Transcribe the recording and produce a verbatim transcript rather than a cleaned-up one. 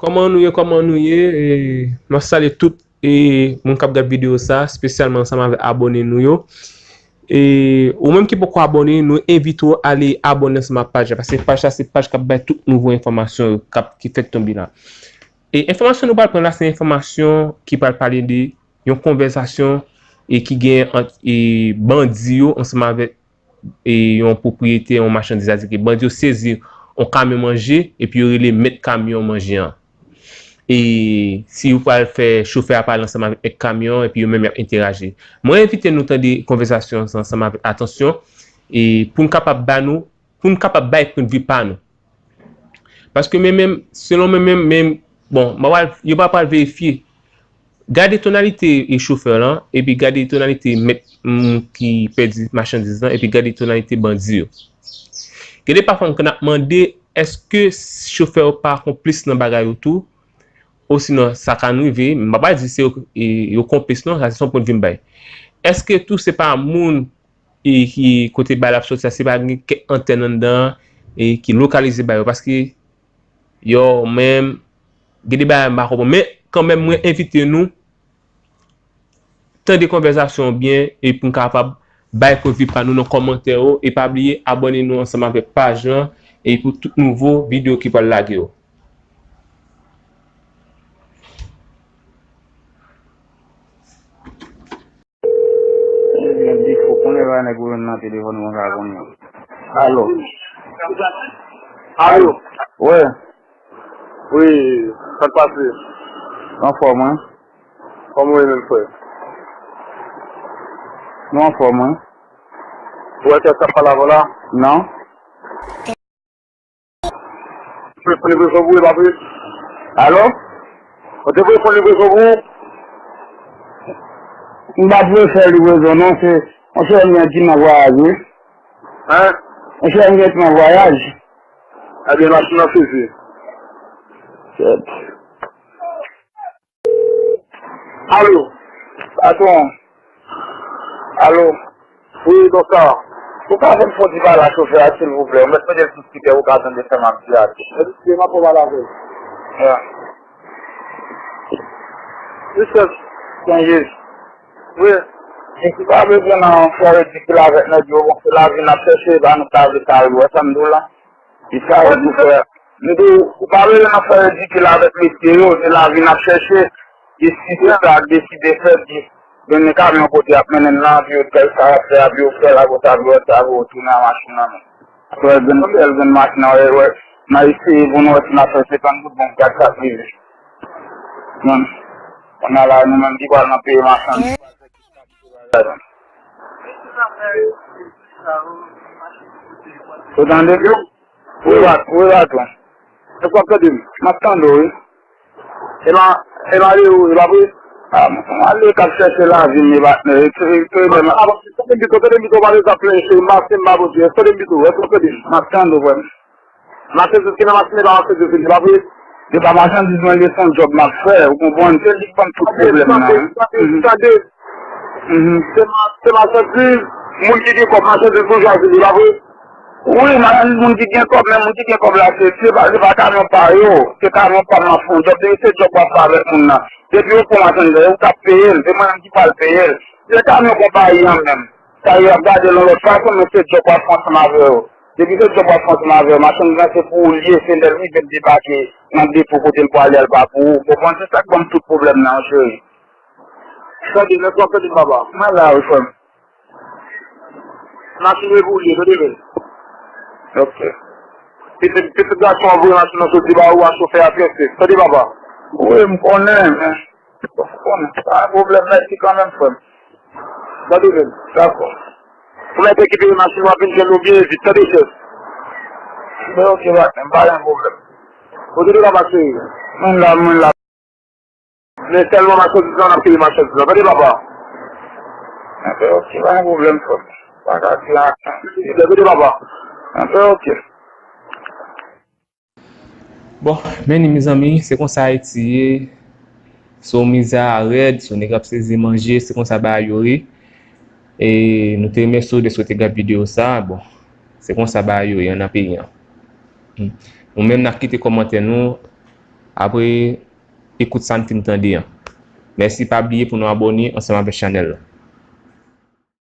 Kòman nou ye, kòman nou ye? E, m ap salye tout e, moun k ap gad videyo sa, espesyalman ansanm avèk abòne nou yo. E, ou menm ki poko abòne, nou envite w ale abòne ansanm ak paj la, paske paj la se paj k ap bay tout nouvo enfòmasyon yo k ap, ki fèk tonbe la. E enfòmasyon nou pral pran la, se enfòmasyon ki pral pale de yon konvèsasyon e ki gen ant e, bandi yo ansanm avèk e, yon pwopriyetè yon machandiz, sètadi ke bandi yo sezi yon kamyon manje epi yo rele mèt kamyon manje an. E si yo pral fè chofè a pale ansanm avèk mèt kamyon an epi yo menm y ap entèyaji. Mwen envite nou tande konvèsasyon an ansanm avèk atansyon e pou n kapab ba nou, pou n kapab bay pwennvi pa nou. Paske men menm, selon men menm, men, bon, m pa pral, yo pa pral verifye. Gade tonalite e chofè lan, epi gade tonalite mèt moun ki pèdi machandiz lan, epi gade tonalite bandi yo. Gen de pafwa m konn ap mande, èske chofè yo pa konplis nan bagay yo tou? Osinon, sa ka rive, m pa pral di se yo, e, yo konplis non, sa se yon pwennvi m bay. Èske tou se pa moun e ki kote bal ap soti a, se pa gen kèk antèn anndan an e ki lokalize ba yo, paske yo menm, gen de bagay m pa konprann. Men kanmenm, mwen envite nou tande konvèsasyon an byen e pou n kapab bay pwennvi pa nou nan kòmantè yo. E pa bliye abòne nou ansanm avèk paj lan e pou tout nouvo videyo ki pral lage yo. Nèg defo, konn lè pa nèg ou jwenn nan telefòn konsa kounye a. Alo. Alo. Wi. Wi, sa k pase? Anfòm, wi. Kòman w ye menm, frè? Nou anfòm, wi. Ou wè kiyès k ap pale avè w la? Non. Ou te voye fon livreson pou ou, e pa vre? Alo? Ou te voye fon livreson pou ou? M pa t voye fè livrezon non, se yon sè m gen ki nan vwayaj, wi. Hein? Yon sè m gen ki nan vwayaj. Ebyen, machin nan sezi. Kèt. Alo. Patwon. Alo. Wi, bonswa. Ou ka fè m fon ti pale ak chofè a, silvouplè? Ou mèt mete l sou spikè, ou ka tande sa m ap di a. Eskize, m ap fè pale avè l. Ya. Wi, chèf. Wi. E si pa bezwen nan fè ridikil avèk nèg yo, bon, se lavi n ap chèche, e pa nou k ta vle sa yo, wè sa m di w la? Li sa yo pou fè. M di w, ou pa bezwen nan fè ridikil avèk mesye yo, se lavi n ap chèche. E si se sa k deside fèt, di, mennen kamyon kote y ap mennen l lan, epi yo t fè sa y ap fè a, epi yo fè l a konsa, epi yo sa, epi yo tounen a machin nan men. Apre l vin fè l vin machin nan, wè, wè, n a eseye pou nou wè si n ap fè senkant goud, bon, gad sa k rive. Bon, kounye a la, nou menm ki pral nan peye machann. Ou tande? Wi, Bat-, wi, Baton. Èske w ap tande m? M ap tande w, wi. E ma, e mare ou, e pa vre? A, m ale k ap chèche lavi m, e patnè. E, e, e, e, a, bon, tande m pito, tande m pito, pa de sa plenyen, cheri, m ap, m ap, Bondye. Tande m pito, èske w tande m? M ap tande w, frè m. Machandiz ki nan machin, e pa machandiz vini, pa vre? E pa machandiz mwen, li se yon djòb m ap fè, ou konprann? Se li k ban m tout pwoblèm nan, wi. Tande, tande, tande. Se ma-, se machandiz, moun ki gen kòb, machandiz toujou ap vini, pa vre? Wi, machandiz moun ki gen kòb, men moun ki gen kòb la, se, se pa, se pa kamyon pa yo, se kamyon pa m ap fè yon djòb, depi se djòb w ap fè avèk moun nan. Depi yo pran machandiz la, ou k ap peye l, se mwen menm ki pral peye l. Se kamyon konpayi an menm. Sa yo ap gade l yon lòt fason, men se djòb w ap fè ansanm avè yo. Depi se djòb w ap fè ansanm avè yo, machandiz la se pou ou l ye, se lè l rive l debake nan depo kote l pwale a, l pa pou ou. Ou konprann? Se sa k ban m tout pwoblèm nan, cheri. Tande, lè w ap tande m, papa. Mwen la, wi, frè m. Machin yo pou ou l ye, tande byen. Ok. Pitit, pitit gason an voye machin nan soti ba ou a, chofè a prese. Tande, papa. Wi, m konnen, men. Bon, pa gen pwoblèm, mèsi kanmenm, frè m. Tande byen. Dakò. Ou mèt okipe machin, w ap vin jwenn nou byen vit, tande, chèf. Mwen oke, patnè m, pa gen pwoblèm. Ou tande papa cheri? Mwen la, mwen la. Men sèlman machandiz lan, n ap peye machandiz lan, tande, papa? Mwen oke, pa gen pwoblèm, frè m. Pa ka di anyen. Tande, papa? Mwen oke. Bon, men ni mezanmi, se konsa Ayiti ye. Se yon miza rèd, se yon nèg ap sezi manje, se konsa bagay yo ye. E nou te remèsye w dèske w te gad videyo sa. Bon, se konsa bagay yo ye nan peyi an. Hmm. Nou menm n ap kite kòmantè nou. apre ekout sa n fin tande an. Mèsi, pa bliye pou nou abòne ansanm avèk chanèl la.